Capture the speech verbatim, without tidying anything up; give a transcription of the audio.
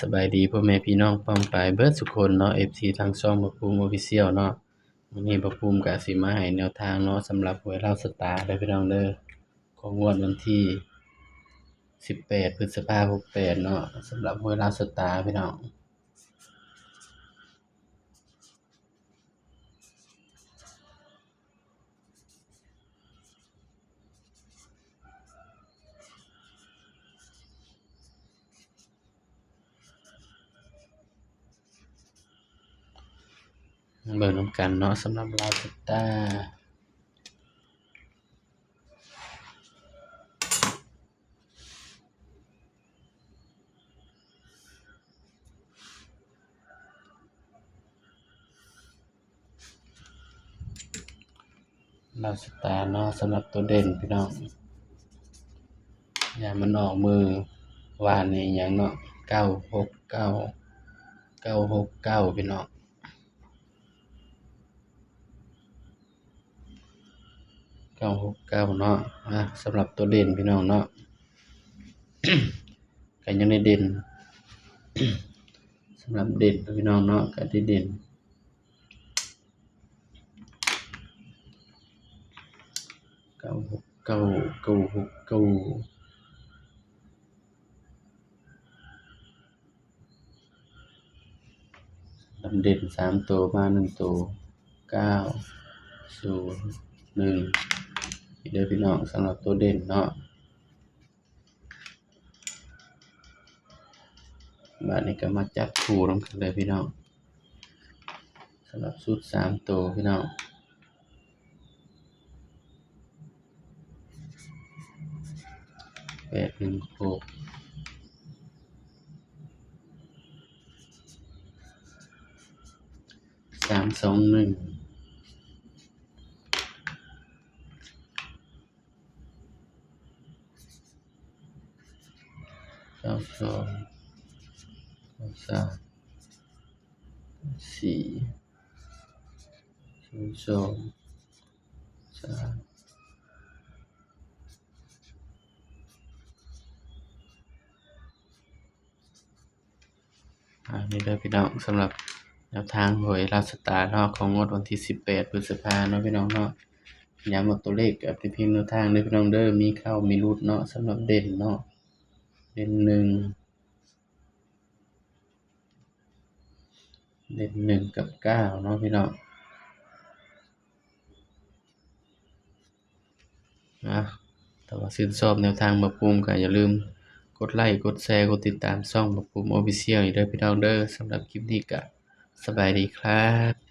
สบายดีพ่อแม่พี่น้องป้องปายเบิดสุคนเนาะ เอฟซี ทางช่องบ่าวภูมิ Official เนาะ มื้อนี้บ่าวภูมิก็สิมาให้แนวทางเนาะ สำหรับหวยลาวสตาร์เด้อพี่น้องเด้อ ของงวดวันที่ สิบแปด พฤษภา หกแปด เนาะ สำหรับหวยลาวสตาร์พี่น้อง เบิ่งนำกันเนาะ สำหรับลาวสตาร์ ลาวสตาร์เนาะ สำหรับตัวเด่นพี่น้อง อย่ามันออกมือวานนี่หยังเนาะ เก้าหกเก้า เก้าหกเก้า พี่น้อง เก้าหกเก้า เนาะ อ่ะ สำหรับตัวเด่นพี่น้องเนาะ ก็ยังได้เด่น สำหรับเด่นพี่น้องเนาะ ก็ได้เด่น เก้าหกเก้า เก้าหกเก้า ลำเด่นสามตัวมาหนึ่งตัว เก้าศูนย์หนึ่ง นี่เด้อพี่น้อง สำหรับตัวเด่นเนาะ บาดนี้ก็มาจับคู่นำกันเลยพี่น้อง สำหรับชุดสามตัวพี่น้อง แปดหนึ่งหก สามสองหนึ่ง เก้าสอง เก้าสาม สี่ ศูนย์สอง สาม อ่า นี่เด้อพี่น้อง สำหรับแนวทางหวยลาวสตาร์เนาะ ของงวดวันที่ สิบแปด พฤษภาเนาะพี่น้องเนาะ ย้ำว่าตัวเลขกับเป็นเพียงแนวทางเด้อพี่น้องเด้อ มีเข้ามีหลุดเนาะ สำหรับเด่นเนาะ เด่นหนึ่ง เด่นหนึ่งกับเก้าเนาะพี่น้อง นะ ถ้าว่าชื่นชอบแนวทางบ่าวภูมิก็อย่าลืมกดไลค์ กดแชร์ กดติดตามช่องบ่าวภูมิ Official อีกเด้อพี่น้องเด้อ สำหรับคลิปนี้ก็สบายดีครับ